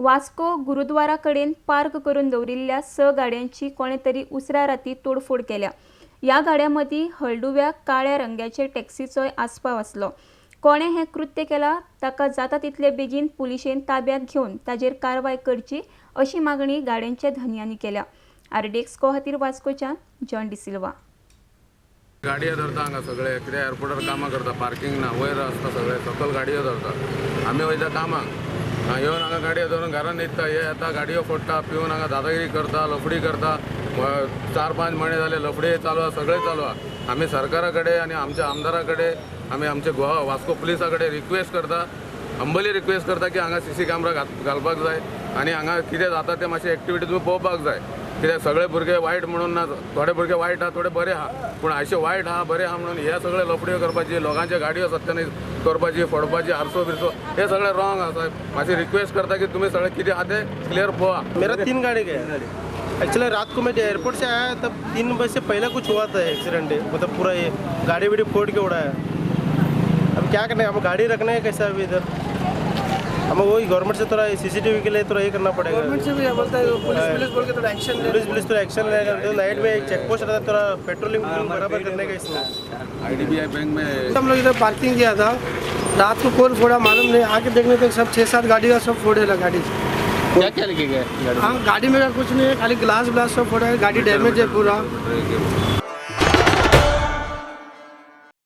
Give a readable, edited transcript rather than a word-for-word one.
वास्को गुरुद्वारा कडेन पार्क करून दवरिल्ल्या 6 गाड्यांची कोणे तरी उसरा राती तोडफोड केल्या. ह्या गाड्यां मदीं हळडुव्या काळ्या रंगाचे टॅक्सीचोय आस्पाव आसलो. कोणे हें कृत्य केलां ताका जाता तितले बेगीन पुलिशेन ताब्यांत घेवन ताजेर कारवाय करची अशी मागणी गाड्यांच्या धनयांनी केल्या. आरडीएक्स को खातीर वास्कोच्यान जॉन डिसिल्वा. गाडयो धरता हांगा सगळे, कित्याक एअरपोर्टार कामां करता, पार्किंग ना, वयर आसता सगळे, सकयल गाडयो धरता. आमी वयता कामाक, येवन हांगा गाडयो धरून घरान न्हिदता. हे येता गाडयो फोडटा, पिवन हांगा दादागिरी करता, लफडी करता. 4-5 म्हयने जाले लफडी चालू आसा, सगळें चालू आसा. आमी सरकारा कडेन आनी आमच्या आमदारा कडेन, आमी आमच्या गोवा वास्को पुलिसा कडेन रिक्वेस्ट करता, हंबली रिक्वेस्ट करता की हांगा सीसी कॅमरा घालपाक जाय आनी हांगा कितें जाता तें मातशें एक्टिविटी तुमी पळोवपाक जाय. कित्याक सगळे भुरगे वायट म्हणून ना, थोडे भुरगे वायट आहा, थोडे बरे आहा, पूण अशे वायट आहा बरे आहा म्हणून हे सगळे लफड्यो करपाची, लोकांच्या गाडयो सत्यानी करपाची, फोडपाची, आरसो बिरसो, हे सगळे रॉंग आसा. मातशें रिक्वेस्ट करता की तुमी सगळे कितें आहा तें क्लियर पळोवा. मेरा 3 गाड़ी गया एक्चुअली. रात को मैं एयरपोर्ट से आया तब 3 बजे से पहले कुछ हुआ था एक्सीडेंट, मतलब पूरा ये गाड़ी वाड़ी फोड़ के उड़ाया. अब क्या करना है, हम गाड़ी रखना है कैसा अभी इधर? हमें वही गवर्नमेंट से थोड़ा सीसीटीवी के लिए थोड़ा ये करना पड़ेगा. गवर्नमेंट से भी बोलता है, पुलिस पुलिस बोल के थोड़ा एक्शन ले, पुलिस पुलिस थोड़ा एक्शन लेगा. तो नाइट में एक चेक पोस्ट रहता है, थोड़ा पेट्रोलिंग बराबर करने का. इसमें आईडीबीआई बैंक में हम लोग इधर पार्किंग किया था, रात को कौन फोड़ा मालूम नहीं, आके देखने तक सब 6-7 गाड़ी का सब फोड़े लगा गाड़ी. क्या क्या लेके गए गाड़ी? हाँ, गाड़ी में कुछ नहीं है, खाली ग्लास व्लास सब फोड़ा है, गाड़ी डैमेज है पूरा.